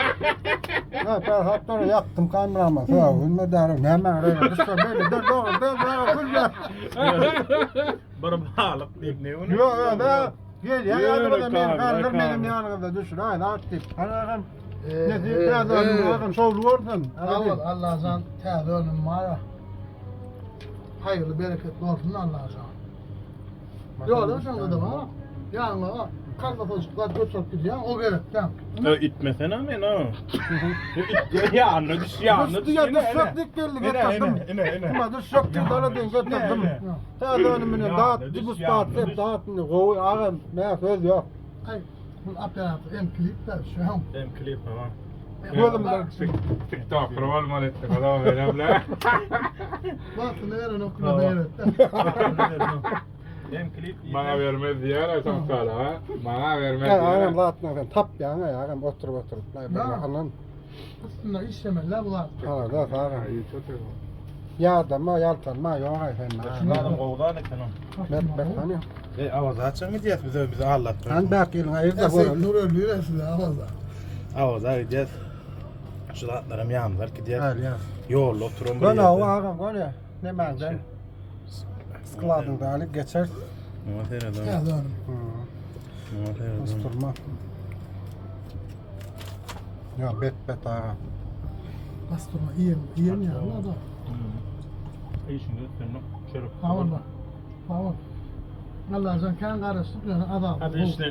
Ha, ben hatta yaktım kameramı. Ha, bilme derim. Hemen öyle. Düşse böyle dur doğru dur doğru kul ya. Bir balyk diýip ne ony? Yok yok da. Gel ya Ýöne yanıma da benim kamera, kaldır benim kamera. yanımda düşün. Haydi at deyip. Hani ağam Ee, ne deyip biraz önüm ağam şovlu olsun. Sag bol Allajan täze önüm bar. Haýyrly bereketli bolsun Allajan. Ýola şonda da bar. Ýaňy kalbasajyklar göçürip gidýän o gerekden. Ö itmesene men o. Ýanyna düş, ýanyna düş. Düştü ya düşsek dik geldi getirdim. Ine, ine, ine. Kuma düşsek dik dala den getirdim. Ine, Täze önümini Ýanyna dağıt, düş, bu ýanyna dağıt, düş. dağıt, gowy ağam, ne söz yok. Aý, bu operator hem klip de şu hem. Hem klip ha. Gözümden TikToker bolmaly etdik o zaman benim Wagtyny beren okula beretdi. Hem klip. Maňa bermez diýer soň sala. Maňa bermez Ya ağam diýer. zatına sen tap ya ağam oturup oturup. Lay Ya. Anam. Üstünde işlemeli bular. Ha da ağam. Ýadama, ýaltanma, ýok aý sen. Şundan gowdan eken o. Bet bet hani. E awaza açan gidýäs biz bizi allat. Han bäk ýylyň aýyrda Sen göreli. nur öldürer sizi awaza. Awaza gidýäs. Şu zatlaram ýanlar gidýär. Hal ýa. Ýolda oturan bir Göne o ýerde. ağam göne. Ne menden? Skladynda alyp geçer. Muňa seredem. Täze önüm. Muňa seredem. Basturma. Ya bet bet ağam. Basturma iýem, iýem ýa da. Işiňde üstünlik çörek. Sag bol. Sag bol. Allajan kän garaşdyk ýöne azap. Hadi işte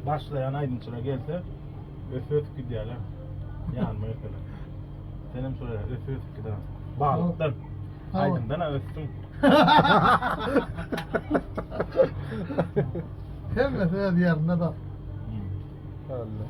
başlaýan aýdymçylar gelse ösüp ösüp gidýärler. Ýanyma gelseler. Senem şolara ösüp ösüp gider. Balykdan. Aýdymdan ösdüm. Hemmesi öz ýerinde da. Allah.